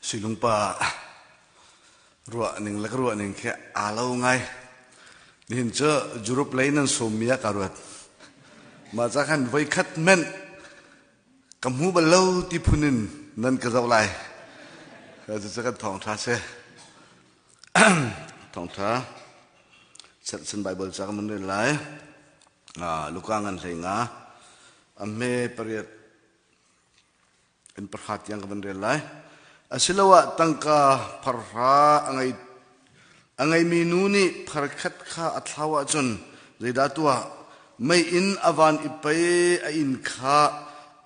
Silungpa ruah ning le ka ruah ning khi aa lo ngai. Nihin cu Europe lei nan sawmmi ah ka ruat. Mah ca khan voikhat hmanh ka hmu bal lo ti phun in nan ka zoh lai. Cucu kan thawngṭha si. Thawngṭha Chan Bible ca kan rel lai. Luka ngan hlei nga a hme pariat in pahra tiang ka van rel lai. Asiloah tangka pharhra a ngei a ngeimi nu nih pharkhat kha a thlau ahcun zeidah tuah? Meiinn a van i pei a inn kha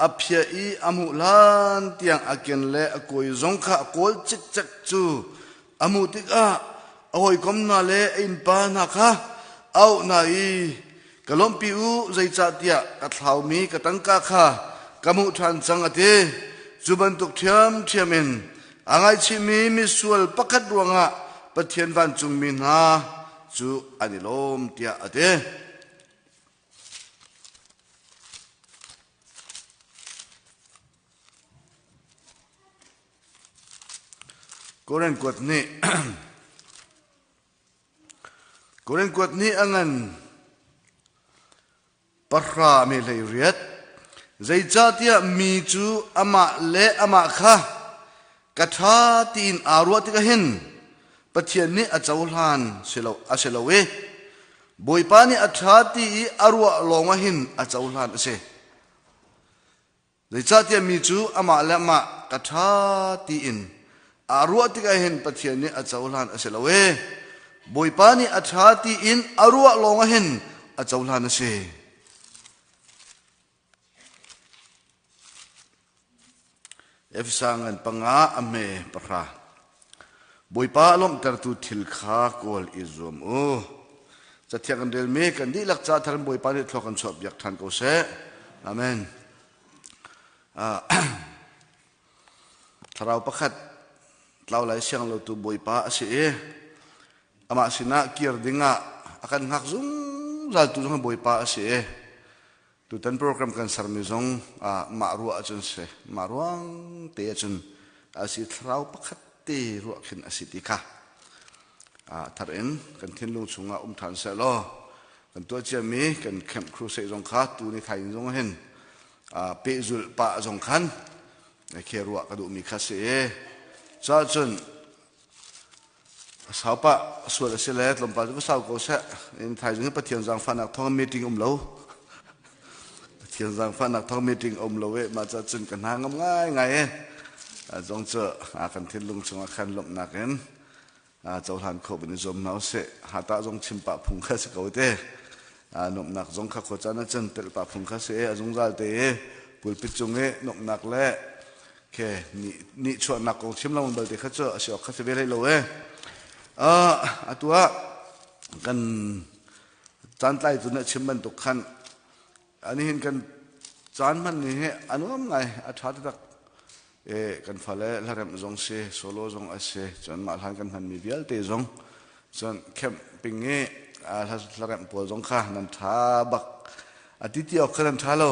a phiah i a hmuh hlan tiang a ken le a kawi zong kha a kawl cikcek cu a hmuh tikah a hawikom hna le a innpa hna kha a auh hna i ka lawmhpi u zeicahtiah ka thlaumi ka tangka kha ka hmuh ṭhan cang a ti. Cu bantuk ṭhiamṭhiam in a ngaichihmi misual pakhat ruangah Pathian vancungmi hna cu an i lawm tiah a ti. Korin kuat nih Korin kuat nih a ngan pahra me hlei riat. Zeicahtiah mi cu amah le amah kha ka ṭha tiin aa ruah tikah hin Pathian nih a cohlan si lo a si lo i Bawipa nih a ṭha ti i a ruah lawngah hin a cohlan a si. Zeicahtiah mi cu amah le amah ka ṭha tiin aa ruah tikah hin Pathian nih a cohlan a si lo i Bawipa nih a ṭha tiin a ruah lawngah hin a cohlan a si. Efesa ngan panga a hme pahra. Bawipa a lawmhtertu thil kha kawl i zuam u. Cathiang kan relmi kan dihlak ca thar in Bawipa nih thlua kan chuahpiak ṭhan ko seh. Amen. Thlarau pakhat tlau lai siang lotu Bawipa a si i amah sinah kir dingah a kan hngak zungzal tu zong Bawipa a si i tutan program kan sermi zong mah ruah ahcun si mah ruang te ahcun a si thlarau pakhat te ruah khin a si ti kha thar in kan thinlung chungah um ṭhan seh law kan tuah ciami kan camp crusade zong kha tu ni thai in zong hin pehzulh pah zong khan khe ruah ka duhmi kha si i cun sau pah sual a si le tlawmpal cu sau ko seh in thaizing hi Pathian zaangfahnak thawng meeting um lo Pathian zaangfahnak thawng meeting um lo e mah ca cun ka hna ngam ngai ngai e zong cu kan thinlung chungah khan lawmhnak in cohlan khawh bin i zuam hna usih hata zong chim pah phung kha si ko te nuamhnak zong kha khua caan ahcun telh pah phung kha si a zungzal te i pulpit cung i nuamhnak le ke ni chuahnak kong chim lo balte kha cu a si awk kha si ve hlei lo e atu ah kan caan tlai tu na chim bantuk khan ani hin kan caan hman ni hi a nuam ngai a ṭha taktak e kan fale hlaremh zong si solo zong a si cun mah hlan kan hmanmi vialte zong cun camping i hlaremh pawl zong kha nan ṭha bak a ti ti awk kha nan ṭha lo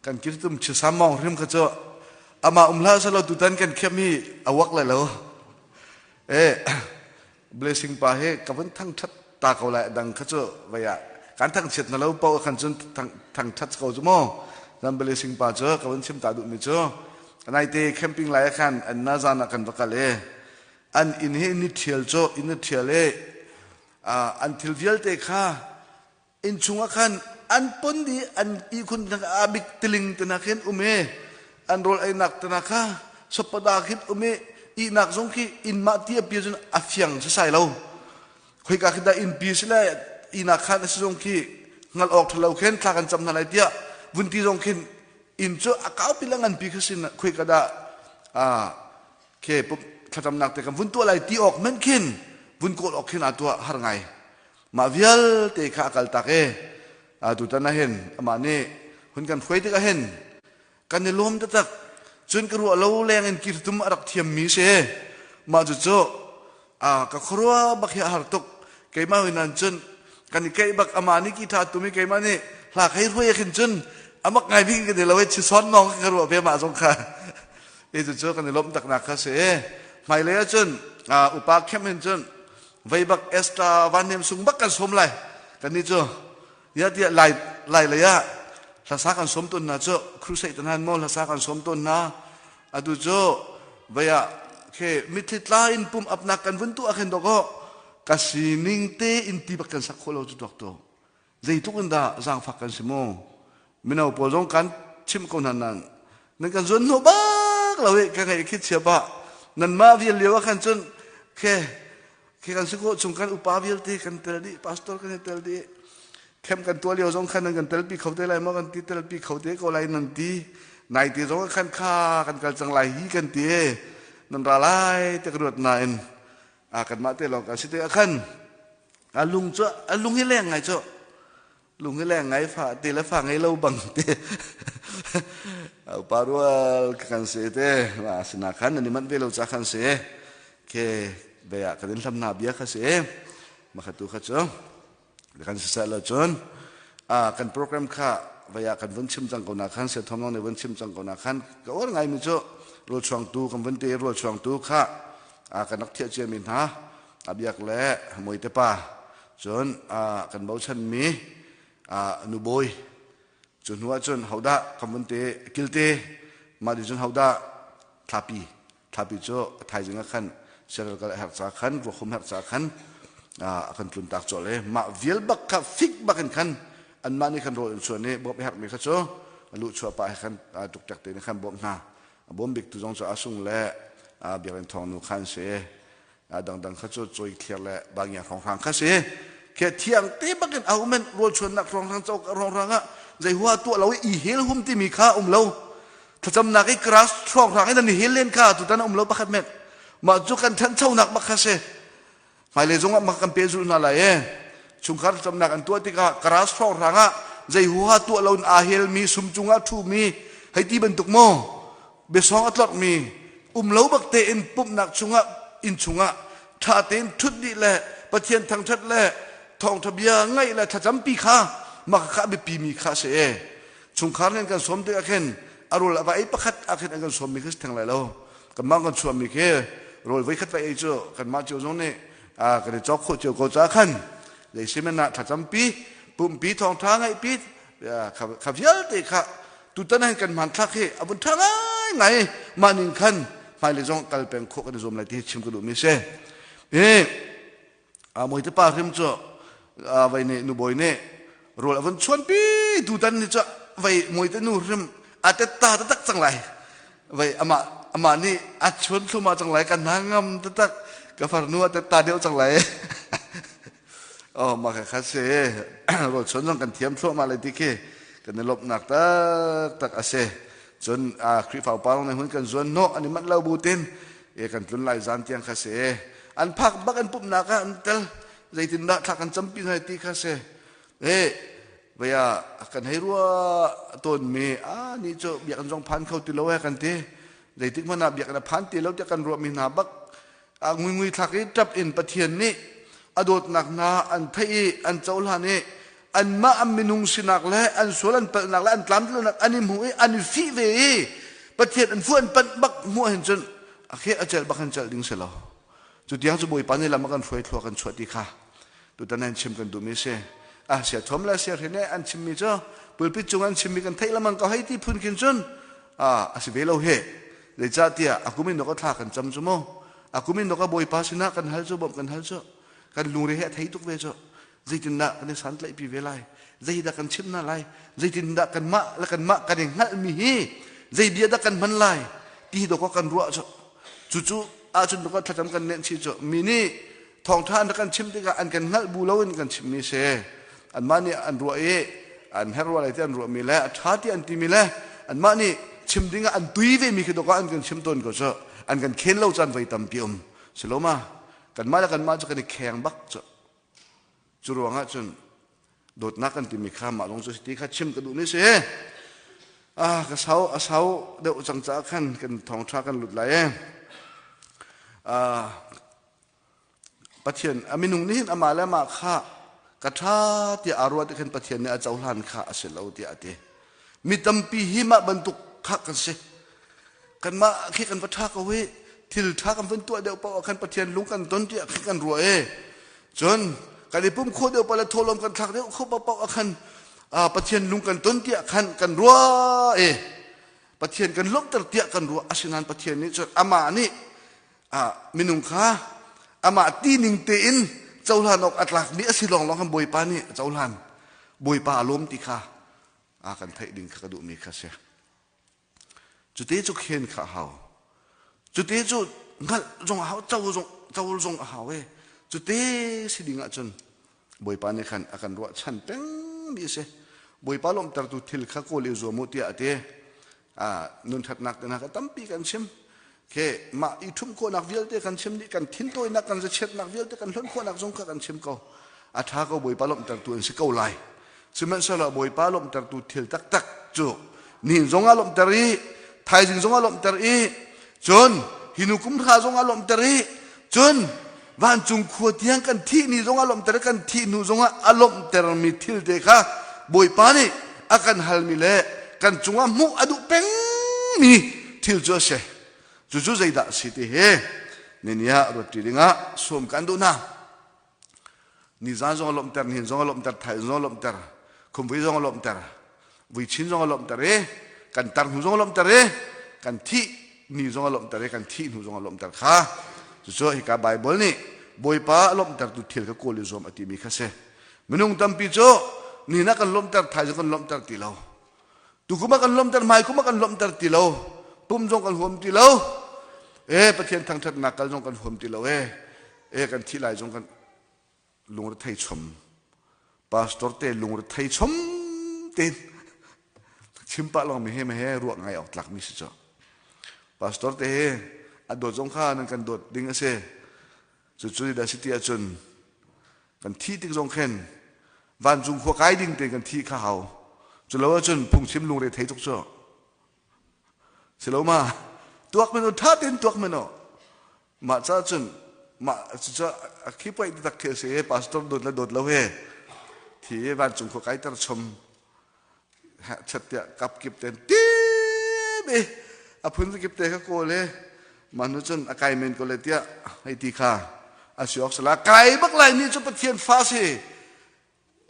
kan kirtum chisam mong hrim kha cu amah um hlah selo tutan kan khiam hi a wak lai lo e blessing pa hi ka vun thangṭhat ta ko lai dang kha cu vei ah kan thangchiat na lo paoh khan cun thangṭhat ko cu mu nan blessing pa cu ka vun chim ta duhmi cu naite camping lai ah khan an na zan ah kan va kal i an inn hi ni ṭhial cu inn a ṭhial i an thil vialte kha innchung ah khan an pon dih an ihkhun a bik tiling te na khin um i an rawl einak te na kha sopada khin um i ihnak zong khi inn mah ti a pi cun a fiang sasai lo khoika khi dah inn pi si le ihnak khan a si zong khi ngal awk thalo khin thla kan cam hna lai tiah vunti zong khin inn cu a kau pi le ngan pi kha sin khoika dah a ke thlacamnak te kan vun tuah lai ti awk men khin vun kawl awk khin a tuah har ngai Mah vialte kha a kaltak i tutan ah hin amah nih hun kan hruai tikah hin kan i lawm taktak. Cun ka ruah lo leng in kirtum a rak thiammi si. Mah cucu ka khuaruah bak hi a har tuk. Keimah hin cun kan i keih bak amah nih ki tha tum i keimah nih hla khei hruai khin cun amak ngai bik ka ti lo i chison nong ka ruah ve mah zong kha. Hi cu cu kan i lawmh taknak kha si. Hmailei ahcun upa khem hin cun vei bak extra van nem sung bak kan sawm lai. Kan nih cu ya tiah lai lai lei ah hlasa kan sawm tawn hna cu crusade tan han maw hlasa kan sawm tawn hna. Atu cu vei ah khe mitthli tla in pum apnak kan vun tuah khin dawkaw ka sining te in ti bak kan sak khawh lo cu tuak tu. Zeitluk in dah zaangfak kan si mu. Mino pawl zong kan chimh ko hna nan nan kan zuan hnawh bak lo i ka ngaih khi chia pah. Nanmah vial lio ah khan cun khe khi kan si khawh chung kan upa vialte kan tel dih pastor kan i tel dih khem kan tuah lio zong khan nan kan telpi kho te lai maw kan ti telpi kho te ko lai nan ti nai te zong khan kha kan kal cang lai hi kan ti nan ra lai te ka ruat nain a kanmah te lawng kan si te ah khan A lung cu a lung hi leng ngai cu lung hi leng ngai fa te le fa ngei lo bang te upa rual kan si te ma sina khan nan i manh ve lo ca khan si ke be ah kan in hlam hna bia kha si ma kha tu kha cu kan si seh lo cun a kan program kha vaya kan vun chim cang ko na khan se thom nong ne vun chim cang ko na khan ka or ngai mi cu rual chuang tu kan vun te rual chuang tu kha a kan rak thiah cia mi hna A biak le muite pa cun kan bochanmi nubawi cu hnu ahcun hodah kan vun te kilte mah ti cun hodah thlapi thlapi cu a thaizing ah khan seral kal a herh ca khan ruakhum herh ca khan a kan tlun tak cawlh i mah vial bak kha fik bak in khan anmah nih khan rawl an chuan i bawmh a herhmi kha cu luh chuah pah he khan ṭukṭek te nih khan bawmh hna a bawm bik tu zong cu a sung le biakinn thawng nu khan si dangdang kha cu cawi thliar le bangia hrawnghrang kha si ke thiang te bakin a umen rawl chuannak hrawnghrang chok hrawnghrang ah zei hua tuah lo i hel hum timi kha um lo thlacamnak i grass hrawnghrang in an hel len kha tutan um lo pakhat met mah cu kan thanchonak bak kha si hmailei zongah mak kan pe zul hna lai e chungkhar thlacamnak an tuah tikah grass hrawnghrang ah zei huha tuah lo in aa hel mi sum cungah thu mi hei ti bantuk maw biasawng a tlorhmi um lo bak tein pumhnak chungah inn chungah ṭha tein ṭhut dih le Pathian thangṭhat le thawngṭha bia ngaih le thlacampi kha mah kha a biapimi kha a si e chungkhar nih an kan sawm tikah khin a rawl a va ei pakhat ah khin an kan sawmmi kha si theng lai lo kanmah kan chuahmi khi rawl voikhat va ei cu kanmah cio zong nih kan i cawk khawh cio ko caah khan zeisimen ah thlacampi pumpi thawngṭha ngaihpi kha vialte kha tutan hin kan hmanthlak hi a vun ṭha ngaingai mah ning khan hmailei zong kal peng khawh kan i zuam lai ti hi chim ka duhmi si. Hi mui te pa hrim cu vei nih nubawi nih rawl a vun chuanpi tutan ni cu vei mui te nu hrim a tetta taktak cang lai vei amah amah nih a chuan thluma cang lai kan hna ngam taktak ka farnu a tetta deuh cang lai Oh, mah kha kha si. Rawl chuan zong kan thiam thluahmah lai ti khi kan i lawmhnak taktak a si. Cun Khrihfa upa nih hun kan zuan hnawh an i manh lo bu tin e kan tlun lai zan tiang kha si. An phak bak an pumhnak ah an tel zeitindah thla kan campi hna ti kha si. E vaya kan hei rua tawnmi a ni cu biakinn zong phan kho ti lo he kan ti. Zeitik hmanh ah biakinn a phan ti lo tiah kan ruahmi hna bak A nguingui thlak i ṭap in Pathian nih a dawtnak hna an theih i an cohlan i anmah an minung sinak le an sual an palhnak le an tlamtlinlonak an i hmuh i an i fih ve i Pathian an fuh an panh bak hmuh ahhin cun a kheh a celh bak hin celh ding si lo. Cu tiang cu Bawipa nih lam a kan hruai thlua kan chuah ti kha tutan an chim kan duhmi si. A sia thuam le sia hrin an chimmi cu pulpit cung an chimmi kan theih lamang ko hei ti phun khin cun a si ve lo he. Zeicahtiah a kum in ka thla kan cam cu mu. A kum in ka Bawipa sinah kan hal cu bawmh kan hal cu kan lungre he a thei tuk ve cu. Zeitindah kan i santlaihpi ve lai? Zeidah kan chimh hna lai? Zeitindah kanmah le kanmah kan i hngalhmi hi zei bia dah kan hman lai? Ti dawk kan ruah cu. Cucu ahcun dawk thlacam kan nenh chih cu. Mi nih thawngṭha an rak kan chimh tikah an kan hngalh bu loin kan chimhmi si. Anmah nih an ruah i an herh rua lai ti an ruahmi le a ṭha ti an timi le anmah nih chim dingah an tui vemi khi dawk ah an kan chim tawn ko cu. An kan khen lo caan voi tampi um. Si lo ma? Kanmah le kanmah cu kan i kheng bak cu. Cu ruangah cun dawtnak kan timi kha mah lawng cu si ti kha chim ka duhmi si. Ah, ka sau a sau deuh cang caah khan kan thawngṭha kan lut lai e. Ah, Pathian a minung nih hin amah le amah kha ka ṭha tiah aa ruah ti khan Pathian nih a cohlan kha a si lo tiah a ti. Mi tampi hi mah bantuk kha kan si. Kanmah khi kan va ṭha ko hi thil ṭha kan vun tuah deuh paoh ah khan Pathian lung kan ton tiah khi kan ruah e. Cun kan i pum khawh deuh paoh le thawhlawm kan thlak deuh khawh paoh ah khan Pathian lung kan ton tiah khan kan ruah e. Pathian kan lawmhter tiah kan ruah asinain Pathian nih cun amah nih minung kha amah tining tein cohlan awk a tlakmi a si lawnglawng khan Bawipa nih a cohlan. Bawipa a lawm ti kha a kan theih ding kha ka duhmi kha si. Cute cu khen kha a hau. Cute cu hngalh zong a hau, co zong, co zong a hau e. Cute si ding ahcun Bawipa nih khan a kan ruahchan pengmi a si. Bawipa lawmhtertu thil kha kawl i zuam u tiah a ti. Nun ṭhatnak te hna kha tampi kan chim. Ke mah i ṭhumh khawhnak vialte kan chim dih, kan thintawinak, kan zachiatnak vialte kan hlonh khawhnak zong kha kan chim ko. A ṭha ko Bawipa lawmhtertu an si ko lai. Sihmanhsehlaw Bawipa lawmhtertu thil taktak cu nihin zong ah lawmhter i thaizing zong ah lawmhter i cun hi nu kum hra zong ah lawmhter i cun vancung khua tiang kan thih ni zong ah lawmhter i kan thih hnu zong ah a lawmhtermi thil te kha Bawipa nih a kan halmi le kan cungah hmuh a duh pengmi thil cu a si. Cucu zeidah a si ti hi nini ah ruat ṭi dingah sawm kan duh hna. Nizan zong a lawmhter, nihin zong a lawmhter, thaizing zong a lawmhter, khumvui zong a lawmhter, vuichin zong a lawmhter i kan tar hnu zong a lawmhter i kan thih ni zong a lawmhter i kan thih hnu zong a lawmhter kha cucu hika Bible nih Bawipa a lawmhtertu thil kha kawl i zuam a timi kha si. Minung tampi cu nihin ah kan lawmhter, thaizing kan lawmhter ti lo. Tukum ah kan lawmhter, hmaikum ah kan lawmhter ti lo. Pum zong kan huam ti lo. E Pathian thangṭhatnak kal zong kan huam ti lo e. E kan thih lai zong kan lungre thei chom. Pastor te lungre thei chom ten chim pah long mi he me he ruak ngai awk tlak mi si cho. Pastor te he a dawt zong kha nan kan dawt ding a si. Cucu dah si ti ahcun kan thih tik zong khin vancung khua kai ding tein kan thih kha hau. Cu lo ahcun phungchim lungre thei tuk cu. Si lo ma? Tuak men tha tein tuak men mah ca cun mah cucu a khi paih tak khi a si pastor dawt le dawt lo he thi vancung khua kai ter chom chat tiah kap kip ten tim i a phun kip te kha kawl i mah hnu cun a kai men ko le tiah hei ti kha a si awk sala kai bak lai mi cu Pathian fa si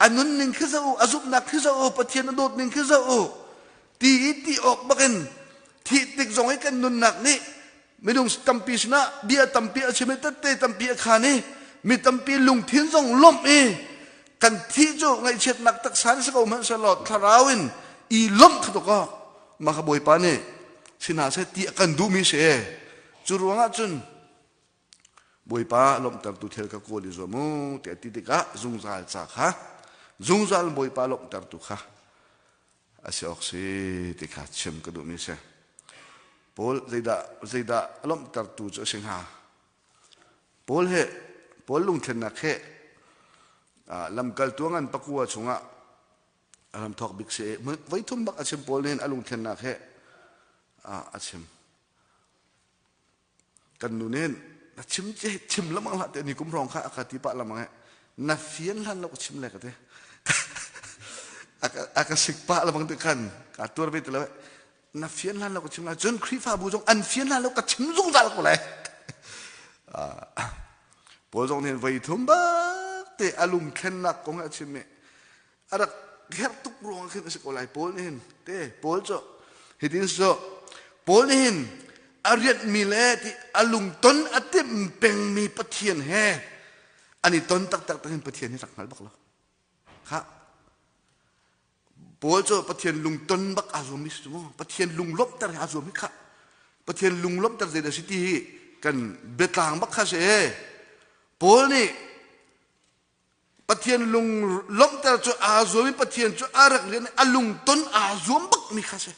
a nun ning khi zoh u a zumhnak khi zoh u Pathian a dawt ning khi zoh u ti i ti awk bakin thih tik zong i kan nunnak nih minung tampi sinah bia tampi a chim i tette tampi a khan i mi tampi lungthin zong lawmh i kan thih cu ngaihchiatnak taksa in si ko hmanh sehlaw thlarau in i lawmh kha tuk aw mah kha Bawipa nih si hna seh ti a kan duhmi si cu ruangah cun Bawipa lawmhtertu thil kha kawl i zuam u tiah ti tikah zungzal ca kha zungzal Bawipa lawmhtertu kha a si awk si ti kha chim ka duhmi si. Paul zeidah zeidah a lawmhtertu cu a si hnga? Paul he Paul lungthlennak he lamkaltu ngan pakua chungah a ram thawk bik si voi thum bak a chim Paul nih a lungthlennak he a chim. Kan nu nih na chim chim lamang hlah te ni kum hrawng kha a ka ti pah lamang he na fian hlan lo ka chim le ka ti a ka sik pah lamang te khan ka tuar ve ti lo na fian hlan lo ka chim lai cun Khrihfabu zong an fian hlan lo ka chim zungzal ko lai Paul zong nih voi thum bak te a lungthlennak kong a chim i a rak herh tuk ruang khin a si ko lai Paul nih hin te Paul cu hitin so Paul nih hin a rianhmi le ti a lungton a timh pengmi Pathian he an i ton taktak takin Pathian hi rak hngal bak lo kha Paul cu Pathian lungton bak aa zuammi si cu mu Pathian lunglawmhter hi aa zuam hi kha Pathian lunglawmhter zei dah si ti hi kan biatlang bak kha si Paul nih Pathian lung lawmhter cu aa zuam i Pathian cu a rak rian a lungton aa zuam bakmi kha si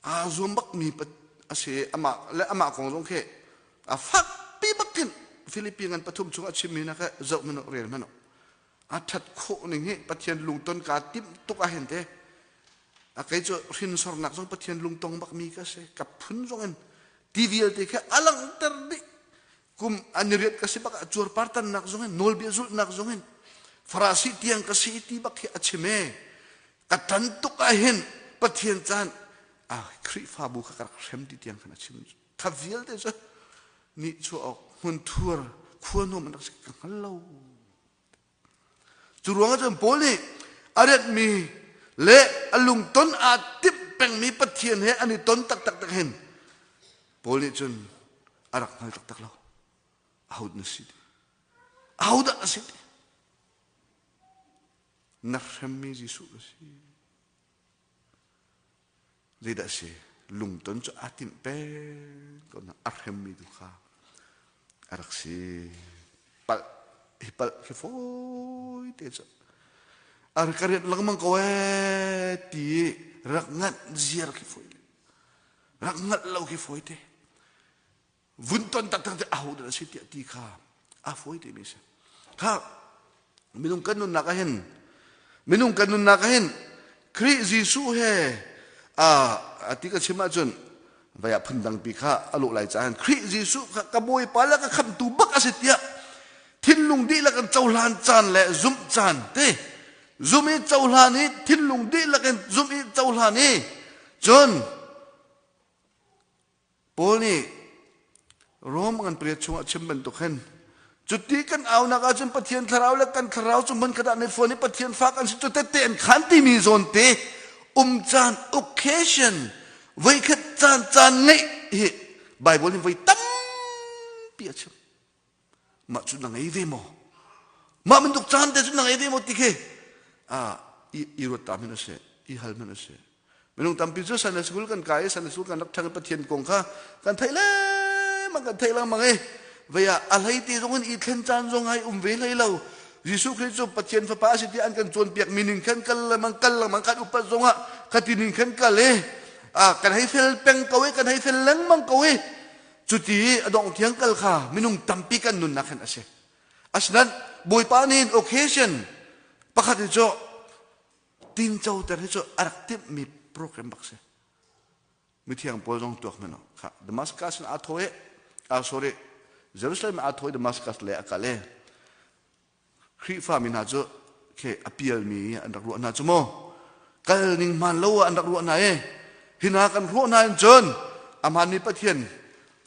aa zuam bakmi a si amah le amah kong zong khi a fakpi bakin Philippi ngan pathum chung a chimmi na kha zoh hmanh rel hmanh a ṭhat khawh ning hi Pathian lungton kaa timh tuk ah hin te a kei cu hrinsornak zong Pathian lungtong bakmi ka si ka phun zong in ti vialte kha a langhter dih kum an i riat ka si bak ah cuarpar tannak zong in nawlbia zulhnak zong in Farasi tiang ka si ti bak hi a chim e ka tan tuk ah hin Pathian caan ah Khrihfabu kha ka rak hrem ti tiang khan a chim. Kha vialte cu nihchuah awk hmunthur khua nuam an rak si ka hngal lo. Cu ruangah cun Paul nih a retmi le a lungton aa timh pengmi Pathian he an i ton taktak tak hin Paul nih cun a rak hngal taktak lo. Aho na si ti? Ahodah na si ti? Na hremmi Jesuh na si. Zeidah a si? Lungton cu aa timh peng ko na a hremmi tu kha a rak si. Palh hi palh khi fawi te cu a ka rian lengmang ko ee ti rak nganh ziar khi fawi te. Rak ngalh lo khi fawi te. Vun ton taktak te aho dah a si tiah ti kha a fawi te mi si. Kha minung kan nunnak ah hin minung kan nunnak ah hin Khrih Jesuh he a ti ka chim ahcun vai ah phundang pi kha a lawh lai caah Khrih Jesuh kha ka Bawipa le ka khamhtu bak a si tiah thinlung dihlak in cohlan caan le zumh caan te zum i cohlan i thinlung dihlak in zumh i cohlan i cun Paul nih Rom ngan pariat chungah chim bantuk hin cuti kan aunak ahcun Pathian thlarau le kan thlarau cu hmun khat ah nan fawn i Pathian fa kan si cu tette an khan timi zawn te um caan occasion voikhat caan caan ngeih hi Bible nih voi tampi a chim. Mah cu na ngei ve maw? Mah bantuk caan te cu na ngei ve maw ti khi i ruat ta men a si, i hal men a si. Minung tampi cu Sunday school kan kai i Sunday school kan rak ṭhang i Pathian kong kha kan theih lengmang kan theih lengmang i vei ah a hlei te zong in i thlen caan zong ai um ve hlei lo. Jesuh Khrih cu Pathian fapa a si ti an kan cawnpiak mi ning khan kal lengmang kal lengmang kan upat zong ah khati ning khan kal i kan hei fel peng ko i kan hei fel lengmang ko i cuti i a dongh thiang kal kha minung tampi kan nunnak hin a si. Asinain Bawipa nih occasion pakhat hi cu tincoter hi cu a rak timhmi program bak si. Mithiang Paul zong tuak men kha Damascus in aa thaw i ah sorry Jerusalem aa thaw i Damascus le a kal i Khrihfa mi hna cu khi a pialmi an rak ruah hna cu mu kal ning hmaan lo ah an rak ruah hna i hi hna kan ruah hna in cun a hmaanmi Pathian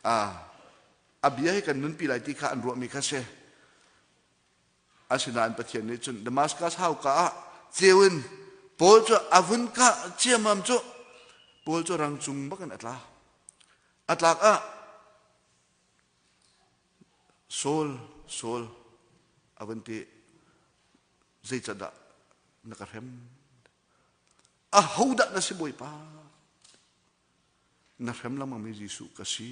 a bia hi kan nunpi lai ti kha an ruahmi kha si. Asinain Pathian nih cun Damaskas hauka ah ceu in Paul cu a vun kah ciammam cu Paul cu rang cung bak in a tla. A tlak ah Saul, Saul a vun ti zeicahdah na ka hrem? Ahodah na si Bawipa? Na hrem lengmangmi Jesuh ka si.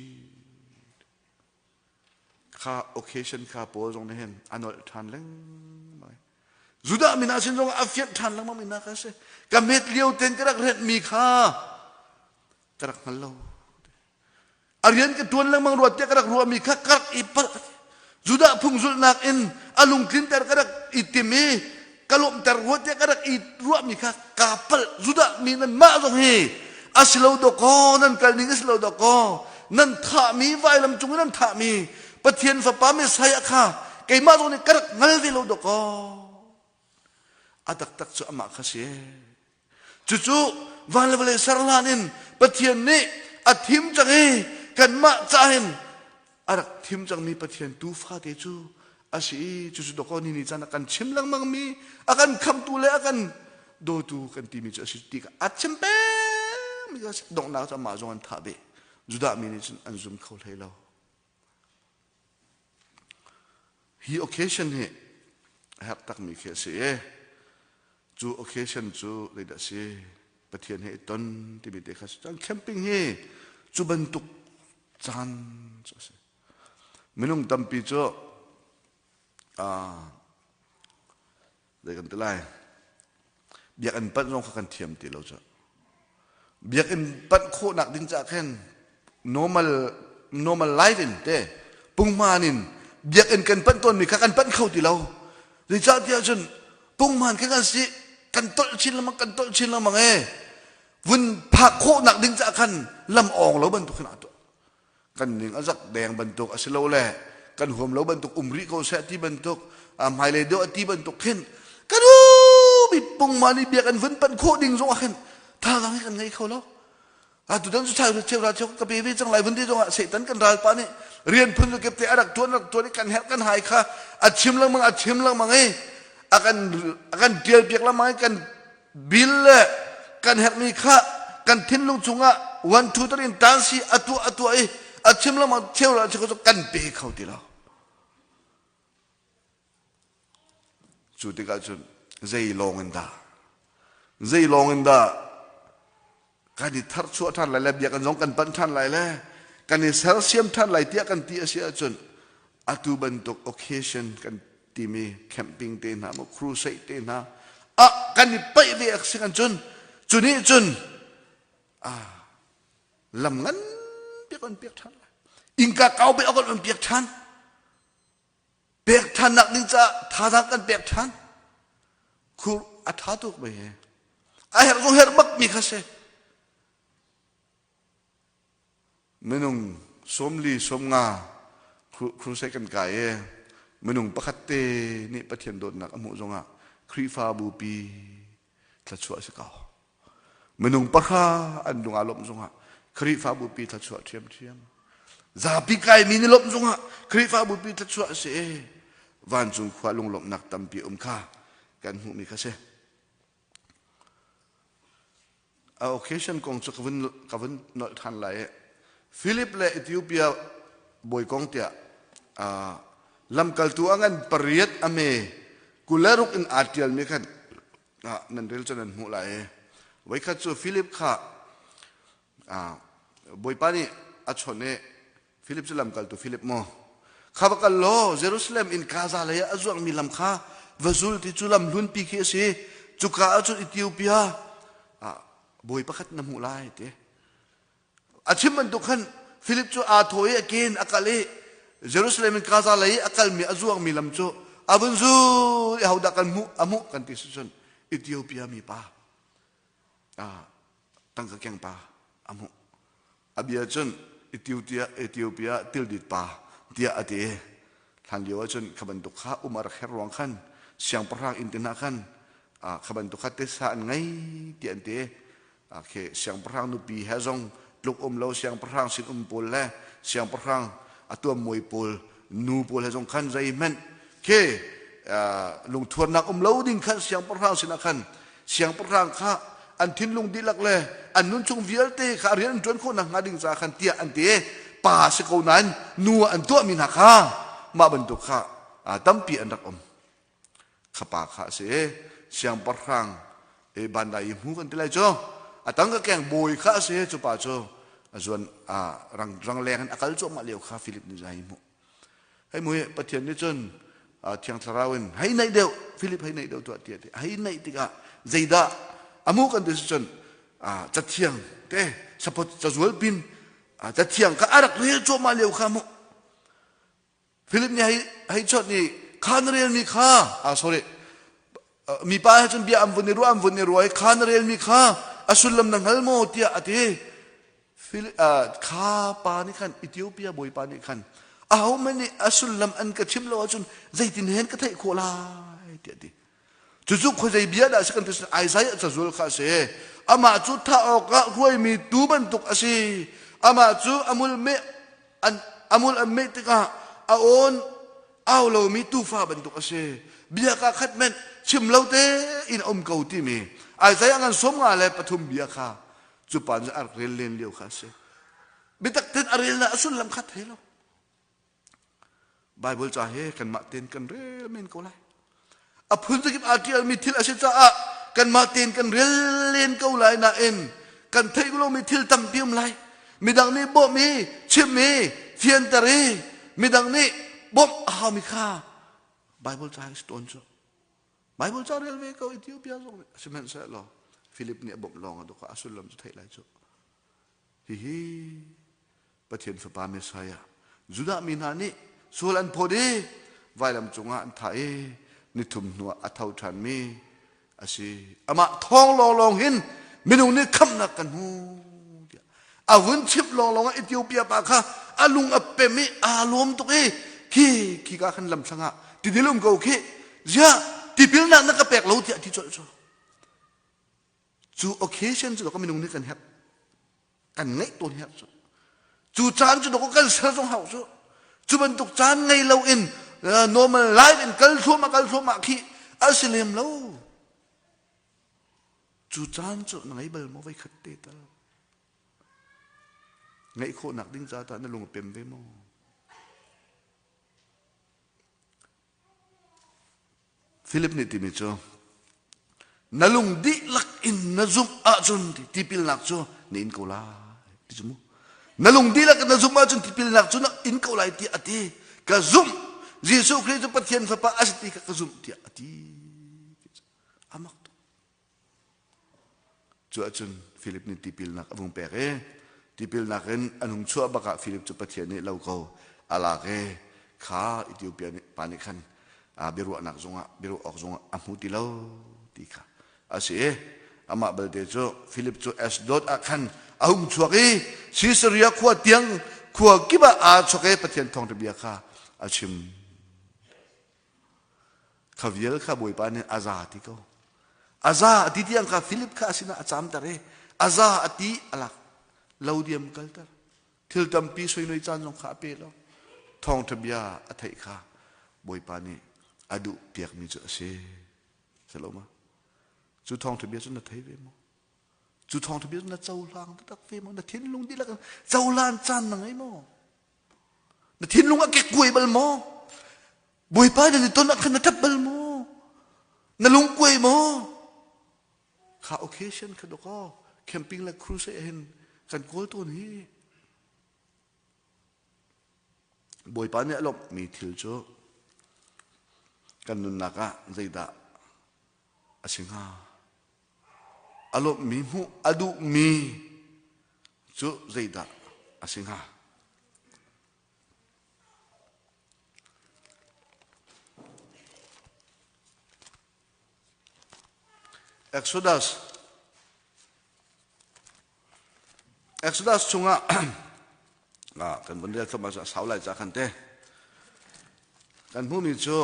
Kha occasion kha Paul zong nih hin a nolh ṭhan lengmang. Judah mi hna sin zong a fianh ṭhan lengmang mi hna kha a si. Ka met lio ten ka rak renhmi kha ka rak hngal lo. A rian ka ṭuan lengmang rua tiah ka rak ruahmi kha ka rak i palh. Judah phung zulhnak in a lungtlinter ka rak i tim i ka lawmhter rua tiah ka rak i ruahmi kha kaa palh. Judah mi nan mah zong hi a si lo dawkaw nan kal ning a si lo dawkaw nan thahmi vailam cung i nan thahmi Pathian Fapa Messiah kha keimah zong nih ka rak hngal ve lo dawkaw a taktak cu amah kha si. Cucu van le vawlei ser hlan in Pathian nih a thim cang i kanmah ca hin a rak thim cangmi Pathian tuufa te cu a si i cucu dawkaw ni ni caan a kan chim lengmangmi a kan khamtu le a kan dawtu kan timi cu a si ti kha a chim pengmi kha donghnak cu amah zong an thah ve. Judah mi nih cun an zum kho hlei lo. Hi occasion hi a herh takmi khi a si i cu occasion cu zeidah a si Pathian he i ton timi te kha si cun camping hi cu bantuk caan cu a si minung tampi cu zei kan ti lai biakinn panh zong kha kan thiam ti lo cu biakinn panh khawhnak ding caah khin normal normal life in te punghman in biakinn kan panh tawnmi kha kan panh kho ti lo zeicahtiah cun punghman kha kan si kan tolh chin lengmang kan tolh chin lengmang e vun phak khawhnak ding caah khan lam awng lo bantuk khin aa tuah Kan ning a zak deng bantuk a si lo le kan huam lo bantuk um rih ko seh ti bantuk hmailei deuh a ti bantuk khin kan mi pungman i biak an vun panh khawh ding zong ah khin thazaang hi kan ngei kho lo. Atutan cu cheu cheu ra cheu ka pe ve cang lai vun ti zongah Satan kan ralpa nih rian phun kip te a rak tuan rak tuan i kan herh kan hai kha a chim lengmang a chim lengmang i a kan a kan tial piak lengmang i kan bil le kan herhmi kha kan thinlung chungah one two three in tansi a tuah a tuah i a chim lengmang cheu ra cheu kan pe kho ti lo. Cu tikah cun zei lawng in dah zei lawng in dah kan i tharchuah ṭhan lai le biakinn zong kan panh ṭhan lai le kan i sersiam ṭhan lai tiah kan ti a si ahcun atu bantuk occasion kan timi camping te hna maw crusade te hna ah kan i paih ve a si kan cun cu nih cun ah lam ngan piak an piak ṭhan lai innka kau beh awk an piak ṭhan Pek ṭhannak ding caah thazaang kan pek ṭhan. Khur a ṭha tuk ve he. A herh zong herh bak mi kha si. Minung sawmli sawmnga crusade kan kai i minung pakhat te nih Pathian dawtnak a hmuh zongah Khrihfabu pi thluachuah a si ko. Minung pahra an lung aa lawmh zongah Khrihfabu pi thluachuah ṭhiamṭhiam. Zapi kaimi ni lawmh zongah Khrihfabu pi thluachuah a si i vancung khua lunglawmhnak tampi um kha kan hmuhmi kha si. A occasion kong cu ka vun, ka vun nolh ṭhan lai i Philip le Ethiopia bawi kong tiah uh, lamkaltu a ngan pariat a me 26 in aa ṭialmi khan ah nan rel cu nan hmuh lai i voikhat cu Philip kha Bawipa nih a chawnh i Philip cu lamkaltu Philip maw kha va kal law Jerusalem in Gaza lei ah a zuangmi lam kha va zul ti cu lam hlunpi khi a si cuka ah cun Ethiopia bawi pakhat na hmuh lai ti A chim bantuk khan Philip cu aa thawh i a ke in a kal i Jerusalem in Gaza lei i a kalmi a zuangmi lam cu a vun zul i hodah kan hmuh a hmuh kan ti si cun Ethiopia mi pa tangka keng pa a hmuh. A bia cun Ethiopia Ethiopia tildit pa tiah a ti. Hlan lio ahcun kha bantuk kha um a rak herh ruang khan siangpahrang inn te hna khan kha bantuk kha tisa an ngei tiah an ti. Khi siangpahrang nupi he zong tluk um lo siangpahrang sin um pawl le siangpahrang a tuammuai pawl nu pawl he zong khan zeihmanh khi lungthuannak um lo ding khan siangpahrang sinah khan siangpahrang kha an thinlung dihlak le an nun chung vialte kha rian an ṭuan khawh nakhnga ding caah khan tiah an ti pa si ko nain nu an tuahmi hna kha mah bantuk kha tampi an rak um Kha pa kha a si i siangpahrang i bandai i hmu kan ti lai cu a tang ka keng bawi kha a si cu pa cu a zuan a rang rangleng in a kal cuahmah lio kha Philip nih hei hmuh hei mu hi Pathian nih cun Thiang Thlarau in hei naih deuh Philip hei naih deuh tuah tiah ti hei naih tikah zeidah a mu kan ti si cun cathiang te sapot cazual pin cathiang kha a rak rel cuahmah lio kha mu Philip nih hei hei chawt i kha na relmi kha ah sorry mipa he cun bia an vun i ruah an vun i ruah i kha na relmi kha a sullam na hngal maw tiah a ti Philip kha pa nih khan Ethiopia bawipa nih khan ahohmanh nih a sullam an ka chim lo ahcun zeitin hen ka theih khawh lai tiah a ti Cucu khuazei bia dah a si kan ti Isaiah cazual kha a si. Amah cu thah awkah hruaimi tuu bantuk a si. Amah cu a mul meh an a mul an meh tikah a awn au lomi tuufa bantuk a si. Bia ka khat men chim lo tein a um ko timi Isaiah ngan 53 bia kha cu pa nih a rak rel len lio kha a si. Biatak tein a rel na a sullam kha thei lo. Bible ca hi kanmah tein kan rel men ko lai. A phun zakip aa ṭialmi thil a si caah kanmah tein kan rel len ko lai nain kan theih lomi thil tampi um lai. Midang nih bawmh i chimh i fianter i midang nih bawmh a haumi kha Bible ca hi si tawn cu. Bible ca rel ve ko Ethiopia zong nih sihmanhsehlaw Philip nih a bawmh lawng a dawk a sullam cu theih lai cu. Hihi Pathian Fapa Messiah Judah mi hna nih sual an phawt i vailam cungah an thah i nithum hnuah a tho ṭhanmi a si. Amah thawng lawnglawng hin minung nih khamhnak kan hmu tiah a vun chimh lawnglawng ah Ethiopia pa kha a lung a pem i aa lawm tuk i khi khika khan lamthlang ah tidil um ko khi ziah tipilnak na ka pek lo tiah ti colh cu cu occasion cu ka minung nih kan herh. Kan ngeih tawn herh cu. Cu caan cu dawkaw kan ser zong hau cu. Cu bantuk caan ngei lo in normal life in kal thluahmah kal thluahmah khi a si lem lo. Cu caan cu na ngei bal maw voi khat te tal? Ngeih khawhnak ding ca tah na lung a pem ve maw? Philip nih timi cu na lung dihlak in na zumh ahcun tipilnak cu na in ko lai ti cu mu. Na lung dihlak in na zumh ahcun tipilnak cu na in ko lai tiah a ti. Ka zumh. Jesuh Khrih cu Pathian Fapa a si ti kha ka zumh tiah a ti. Amak tuk. Cu ahcun Philip nih tipilnak a vung pek i tipilnak in an hung chuah bak ah Philip cu Pathian nih lo ko a lak i kha Ethiopia pa nih khan biaruahnak zungah biaruah awk zungah a hmu ti lo ti kha a si i amah belte cu Philip cu Ashdod ah khan a hung chuak i Caesarea khua tiang khua kip ah aa chok i Pathian thawngṭha bia kha a chim. Kha vial kha Bawipa nih a za ti ko. A za a ti tiang kha Philip kha a sinah a camter i a za a ti a lak lo diam kalter. Thil tampi soinoi caan zong kha a pe lo. Thawngṭha bia a theih kha Bawipa nih a duh piakmi cu a si. Si lo ma? Cu thawngṭha bia cu na thei ve maw? Cu thawngṭha bia cu na cohlang taktak ve maw? Na thinlung dihlak in cohlan caan na ngei maw? Na thinlung a kekkuai bal maw? Bawipa nan i ton ah khan na ṭap bal maw? Na lungkuai maw? Kha occasion kha dawkaw camping le crusade hin kan kawl tawn hi. Bawipa nih a lawmhmi thil cu kan nunnak ah zeidah a si hnga? A lawmhmi hmuh a duhmi cu zeidah a si hnga? Exodus Exodus chungah kan vun rel thluahmah cu a sau lai ca khan te kan hmuhmi cu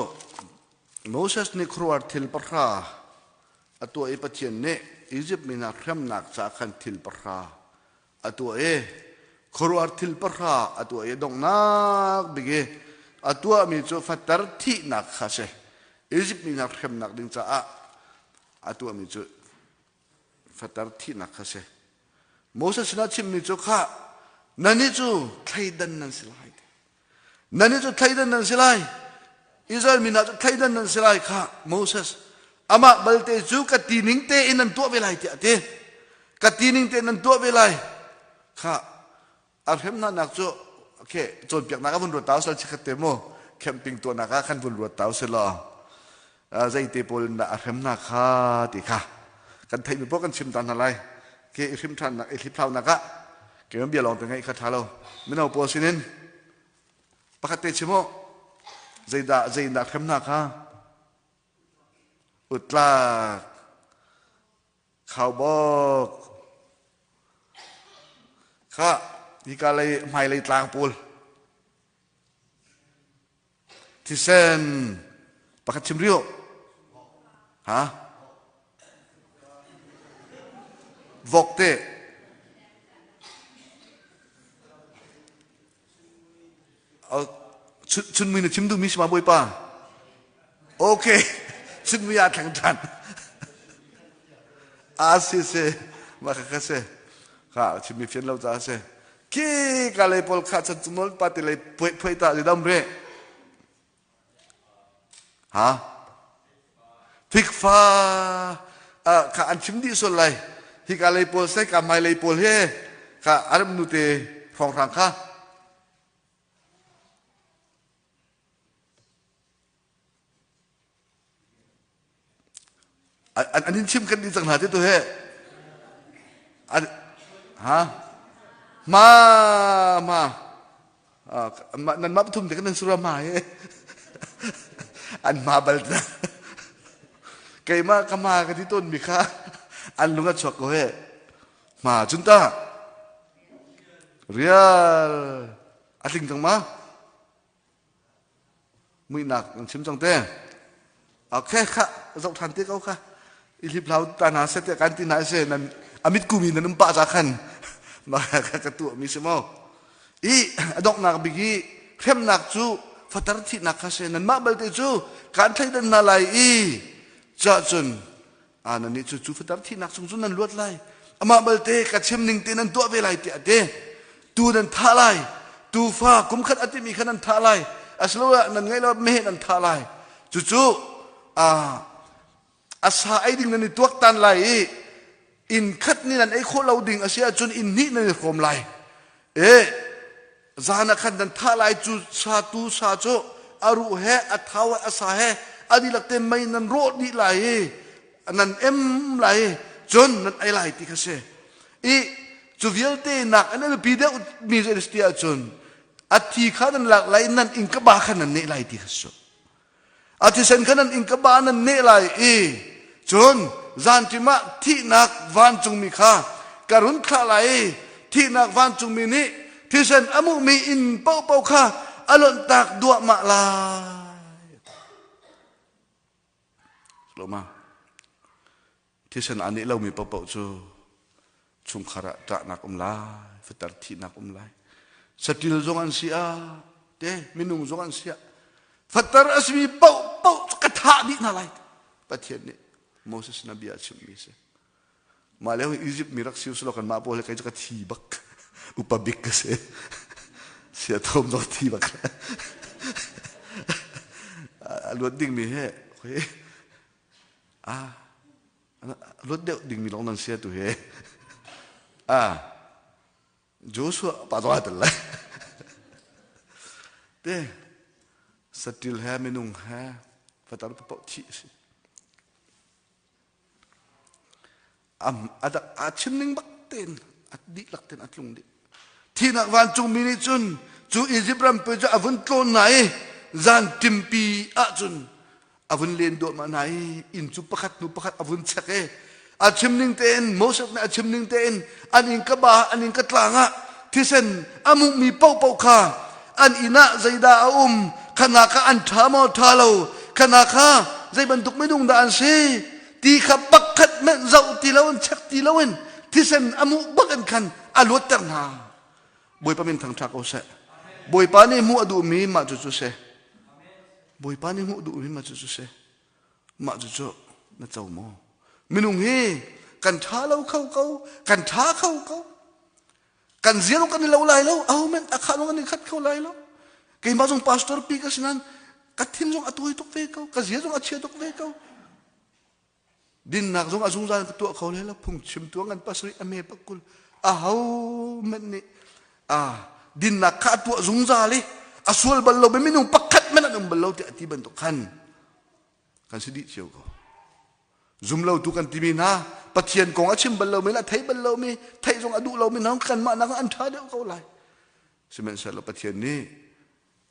Moses nih khuaruahhar thil pahra a tuah i Pathian nih Izipt mi hna hremnak caah khan thil pahra a tuah i khuaruahhar thil pahra a tuah i donghnak bik i a tuahmi cu fater thihnak kha a si. Izipt mi hna hremnak ding caah a tuahmi cu fater thihnak kha a si. Moses sinah chimmi cu khah nannih cu thleidan nan si lai. Nannih cu thleidan nan si lai. Israel mi hna cu thleidan nan si lai kha Moses amah balte cu ka ti ning tein nan tuah ve lai tiah a ti. Ka ti ning tein nan tuah ve lai. Kha a hrem hna nak cu okay cawnpiaknak a vun ruat tau sal chikhat te mu camping tuahnak ah khan vun ruat tau si law zeite pawl in dah a hrem hna kha ti kha kan theihmi paoh kan chim ta hna lai ke i hrim ṭhannak i hliphlaunak ah keimah bia lawng te ngaih kha ṭha lo mino pawl sinin pakhat te chim u zeidah zeidah hrem hna kha utlak khaubawk kha hika lei hmailei tlang pawl Thisen pakhat chim rih u. Ha? Vok te. Chunmui na chim duhmi si ma Bawipa? Okay. Chunmui ah thleng ṭhan. A si si. Mah kha kha si. Kha chimmi fian lo caah si. Khi ka lei pawl kha chan cumol pa ti lei phuai phuai ta dam re. Ha? Fikfa kha an chim dih sual lai. Hi ka lei pawl sai ka mai lei pawl he kha aram nu te hrawnghrang kha. An in chim kan dih cang hna ti tu he. An ha ma ma nan ma pathum te kan nan sura ma he. An ma bal ta. Keimah ka ma ka ti tawn mi kha an lung a chuak ko he. Ma cun ta. Rial a tling cang ma? Muihnak nan chim cang te. Okay kha zoh than te ko kha. I hlip hlau ta hna seh tiah kan ti hna se nan amit kumi nan um pah ca khan. Mah ka tuahmi si maw? I a donghnak bik i hremnak cu fater thihnak kha si. Nanmah balte cu kaan thleidan hna lai i cah cun a nan nih cu cu fater thihnak chung cu nan luat lai. Amah balte ka chim ning te nan tuah ve lai tiah a ti. Tu nan thah lai. Tuufa kum khat a timi kha nan thah lai. Asiloah nan ngeih lo meheh nan thah lai. Cucu a sa ei ding nan i tuaktan lai i inn khat nih nan ei khawh lo ding a si ahcun inn hnih nan i hrawm lai. E zan ah khan nan thah lai cu sa tu sa cu a ruh he a thau he a sa he a dihlak te mei nan rawh dih lai i nan em lai i cun nan ei lai ti kha si. I cu vialte nak an biapi deuh mi zei ti ahcun a thi kha nan lak lai nan inn ka ba kha nan neh lai ti kha si. A thisen kha nan inn ka ba nan neh lai i cun zanṭim ah thihnak vancungmi kha ka run thlah lai i thihnak vancungmi nih thisen a muhmi inn paohpaoh kha a lonhtak duahmah lai. Loma. Thisen aa neh lomi paohpaoh cu chungkhar ah ṭahnak um lai, fater thihnak um lai. Saṭil zong an si ah, te minung zong an si ah, fater a simi paohpaoh cu ka thah dih hna lai. Pathian nih Moses na bia a chimmi a si. Mah lio Egypt mi rak si usulaw kan mah pawl he kei cu ka thi bak. Upa bik ka si. Sia thom zong thi bak. A luat dingmi he, Ah, luat deuh dingmi lawng nan sia tu he. Ah, Joshua pa zong aa tel lai. Te, satil he minung he fatar paoh thih a si. A chim ning bak tein a dihlak tein a tlung dih. Thihnak vancungmi nih cun cu Izipt ram pe cu a vun tlawn hna i zan ṭimpi ahcun a vun len duahmah hna i inn cu pakhat hnu pakhat a vun chek i a chim ning tein Moses nih a chim ning tein an inn ka ba an inn ka tlang ah thisen a mukmi paohpaoh kha an inn ah zeidah a um khana kha an ṭha maw ṭha lo khana kha zei bantuk minung dah an si ti kha pakhat hmanh zoh ti loin chek ti loin thisen a muh bak in khan a luatter hna. Bawipa min thangṭha ko seh. Bawipa nih hmuh a duhmi mah cu cu si. Bawipa nih hmuh duhmi mah cu cu si. Mah cu cu na co maw? Minung hi kan ṭha lo kho ko, kan ṭha kho ko. Kan zia kan i lo lai lo, aho men a khah kan i khat kho lai lo. Keimah zong pastor pi ka si nain ka thin zong a tawi tuk ve ko, ka zia zong a chia tuk ve ko. Dinnak zong a zungzal ka tuah kho lai lo phungchim tuah ngan pasarih a me pakul a ho men nih a dinnak kha a tuah zungzal i a sual bal lo minung pakhat men an um bal lo tiah ti bantuk khan kan si dih cio ko zum lo tu kan timi hna Pathian kong a chim bal lo mi la thei bal lo mi theih zong a duh lo mi hna kan mah nak an ṭha deuh ko lai sihmanhsehlaw Pathian nih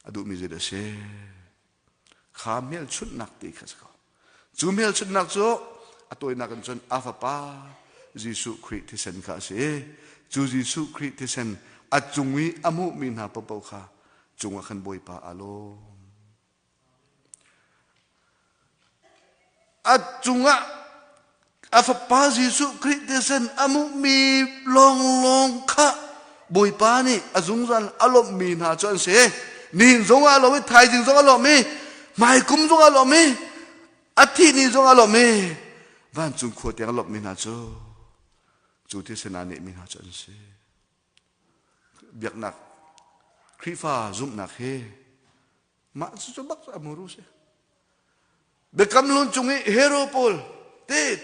a duhmi zei dah si Kha hmelchunhnak ti kha si ko. Cu hmelchunhnak cu a tawinak in cun a fapa Jesuh Khrih thisen kha a si. Cu Jesuh Khrih thisen a cung i a hmuhmi hna paohpaoh kha cungah khan Bawipa aa lawm. A cungah a fapa Jesuh Khrih thisen a hmuhmi lawnglawng kha Bawipa nih a zungzal a lawmhmi hna cu an si. Nihin zong ah lawm i thaizing zong a lawm i hmaikum zong a lawm i a thih ni zong a lawm i vancung khua tiang a lawmhmi hna cu cu thisen aa nehmi hna cu an si. Biaknak Khrihfa zumhnak hi Mah cu bak a muru si. Biakam lun cung i hero pawl te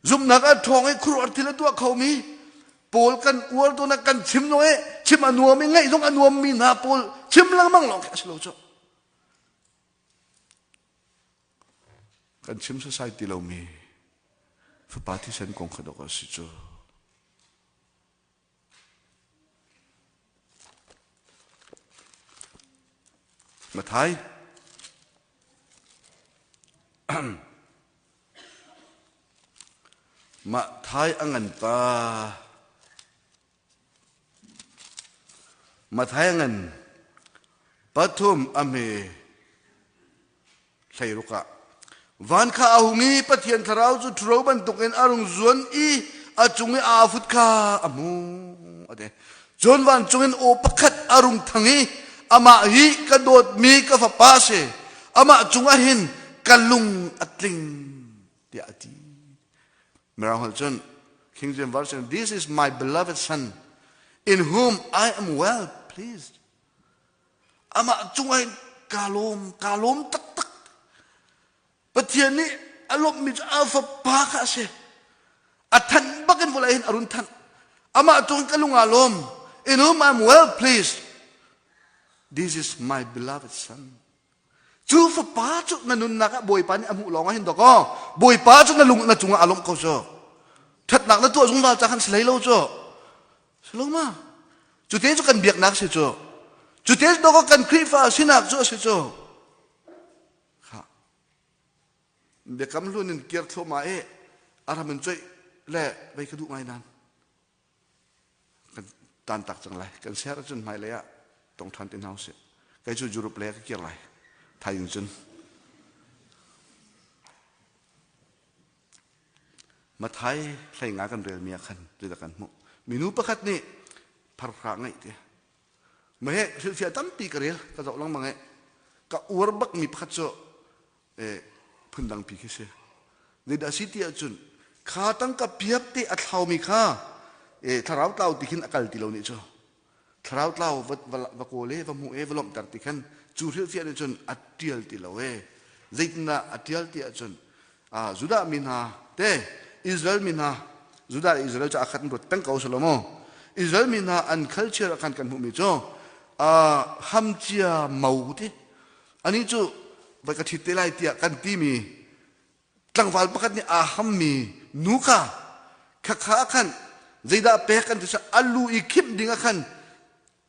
zumhnak a ṭhawng i khuaruahhar thil a tuah khomi pawl kan uar tawn kan chim zong i chim a nuam i ngaih zong a nuammi hna pawl chim lengmang lawng khi a si lo cu. Kan chim sasai ti lomi fapa thisen kong kha dawk a si cu. Mathai Mah thai a ngan pa Mathai a ngan pathum a hme hleiruk ah van kha a hung i Pathian thlarau cu ṭhuro bantukin a rung zuan i a cung i aa fut kha a hmu a ti. Cun vancung in aw pakhat a rung thang i amah hi ka dawtmi ka fapa a si, amah cungah hin ka lung a tling tiah a ti. Mirang holh cun King James Version, This is my beloved son, in whom I am well pleased. Amah cungah hin kaa lawm, kaa lawm taktak. Pathian nih a lawmhmi cu a fapa kha a si. A thanh bak in vawlei hin a run thanh. Amah cung ka lung aa lawm. In whom I'm well pleased. This is my beloved son. Cu fapa cu na nunnak ah Bawipa nih a hmuh lawng ah hin dawkaw Bawipa cu na lung na cungah a lawmh ko cu. Ṭhatnak na tuah zungzal ca khan si hlei lo cu. Si lo ma? Cu te cu kan biaknak si cu. Cu te dawkaw kan Khrihfa sinak cu a si cu. Kha. Biakam hlun in kir thluahmah i a ram in coih le vei ka duh ngai nan. Kan tan tak cang lai. Kan ser ahcun hmailei ah tong ṭhan ti hna usih. Kei cu Europe lei ah ka kir lai. Thaizing cun. Mathai hlei nga kan relmi ah khan zeidah kan hmuh. Minu pakhat nih pharhra ngeih ti. Mahe hrilhfiah tampi ka rel ka zoh lengmang i ka uar bakmi pakhat cu phundang pi khi si. Zeidah si ti ahcun kha tangka piak te a thlaumi kha thlarau tlau ti khin a kal ti lo nih cu. Thlarau tlau va, va, va kawl e, va hmu e, va lawmhter ti khan cu hrilhfiah nih cun a tial ti lo e. Zeitindah a tial ti ahcun Judah mi hna te Israel mi hna Judah le Israel cu a khat in ruat peng ko selaw Israel mi hna an culture ah khan kan hmuhmi cu hamcia mo ti Anih cu vai ka ṭhit te lai tiah kan timi tlangval pakhat nih aa hammi nu kha khakha ah khan zeidah pek kan ti a lu i khimh ding ah khan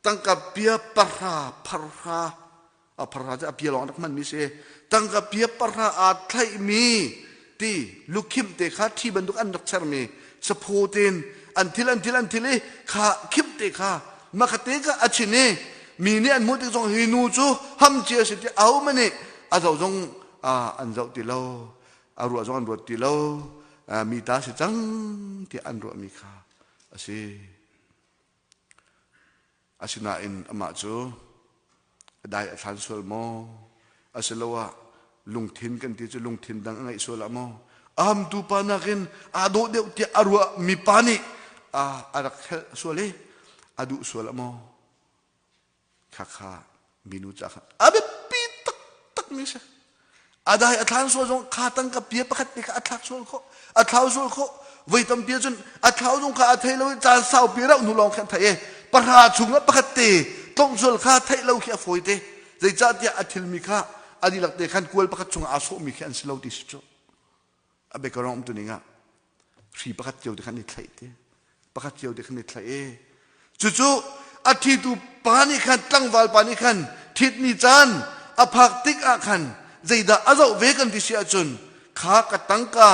tangka pia pahra pharha a pharha cu a pia lawng rak hmanmi si tangka pia pahra aa thlaihmi ti lukhimh te kha ṭhi bantuk an rak sermi saphaw tein an thil an thil an thil i kha khimh te kha makhate kha a chin i mi nih an hmuh tik zong hi nu cu ham cia si ti ahohmanh nih a zoh zong an zoh ti lo a ruah zong an ruat ti lo mi ta si cang tiah an ruahmi kha a si. Asinain amah cu a dai a thlan sual maw? Asiloah lungthin kan ti cu lungthin dang a ngeih sual ah maw? A hamtu pa nakin aa dawh deuh tiah a ruah mi pa nih a rak helh sual i a duh sual ah maw? Khakha minu ca khan a biapi taktak mi si. A dai a thlan sual zong kha tangka pia pakhat te kha a thlak sual khawh a thlau sual khawh voi tampi cun a thlau zong kha a thei lo i caan saupi rauh hnu lawng khan theih i pahra chung ah pakhat te tlongh sual kha theih lo khi a fawi te zeicahtiah a thilmi kha a dihlak te khan kual pakhat chung ah aa sawhmi khi an si lo ti si cu a biakarong um tuning ah hri pakhat cio te khan i thlaih te pakhat cio te khan i thlaih i cucu a ṭhitu pa nih khan tlangval pa nih khan ṭhitmi caan a phak tik ah khan zeidah a zoh ve kan ti si ahcun kha ka tangka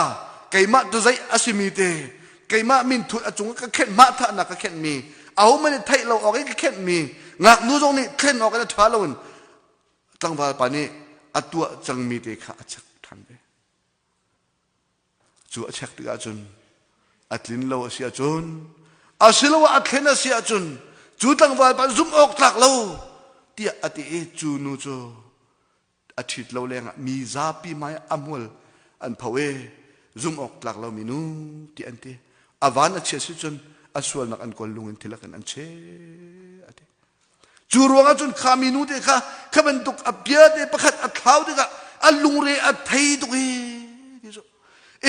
keimah tu zeih a simi te keimah min thut a cung ka khenh mah thahnak ka khenhmi ahohmanh nih theih lo awk in ka khenhmi ngaknu zong nih thlen awk in a ṭha loin tlangval pa nih a tuah cangmi te kha a chek ṭhan ve Cu a check tikah cun a tlin lo a si ahcun asiloah a thlen a si ahcun cu tlangval pa zumh awk tlak lo tiah a ti i cu nu cu a ṭhit lo lengah mi zapi hmai a hmual an pho i zumh awk tlak lo mi nu ti an ti. A van a chia si cun a sualnak an kawl lung in thil an che a ti. Cu ruangah cun kha minu te kha kha bantuk a bia te pakhat a thlau tikah a lungre a thei tuk i ti cu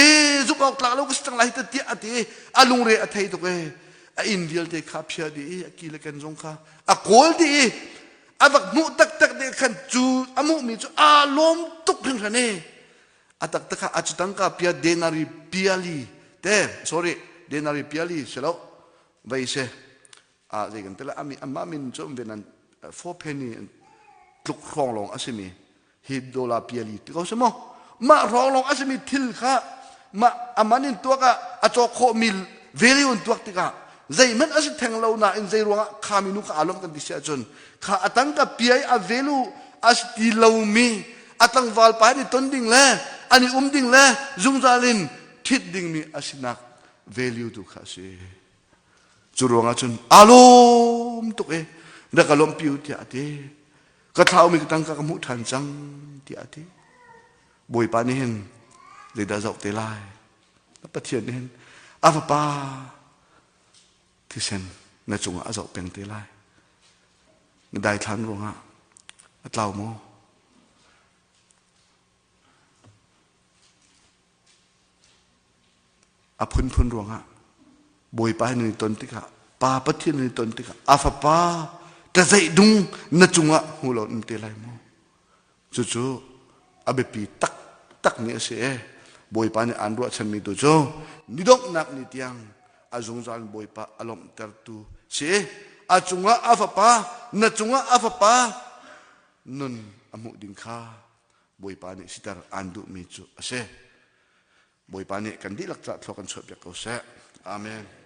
e zumh awk tlak lo ka si cang lai tiah a ti a lungre a thei tuk i a inn vialte kha phia dih i a ki le ken zong kha a kawl dih i a vak hmuh taktak te khan cu a hmuhmi cu aa lawm tuk hringhran i a taktak ah a cu tangka pia denari piali te sorry denari piali si lo vei se ah zei kan ti lai ami amah min cu um ve nan four penny tluk hrawng lawng a simi hi dollar piali ti ko si maw mah hrawng lawng a simi thil kha mah aman in tuak ah a cawk khawh mi value in tuak tikah zeihmanh a si theng lo nain zei ruangah kha minu kha aa lawmh kan ti si ahcun kha a tangka piai a value a si ti lomi a tlangval pa nih ton ding le an i um ding le zungzal in thit dingmi a sinak. Value tu kha a si. Cu ruangah cun aa lawm tuk i na ka lawmhpi u tiah a ti. Ka thlaumi ka tangka ka hmuh ṭhan cang tiah a ti. Bawipa nih hin zeidah zoh te lai? Pathian nih hin a fapa thisen na cungah a zoh peng te lai. Na daithlan ruangah a tlau maw? A phunphun ruangah Bawipa he nan i ton tikah Pa Pathian nan i ton tikah a fapa tazeih dung na cungah hmu lo in te lai maw? Cucu a biapi taktak mi a si e. Bawipa nih aan ruahchanmi tu cu ni donghnak ni tiang a zungzal in Bawipa a lawmhtertu si. A cungah a fapa, na cungah a fapa nun a hmuh ding kha Bawipa nih siter aan duhmi cu a si. Bawipa nih kan dihlak cah thlua kan chuahpiak ko seh. Amen.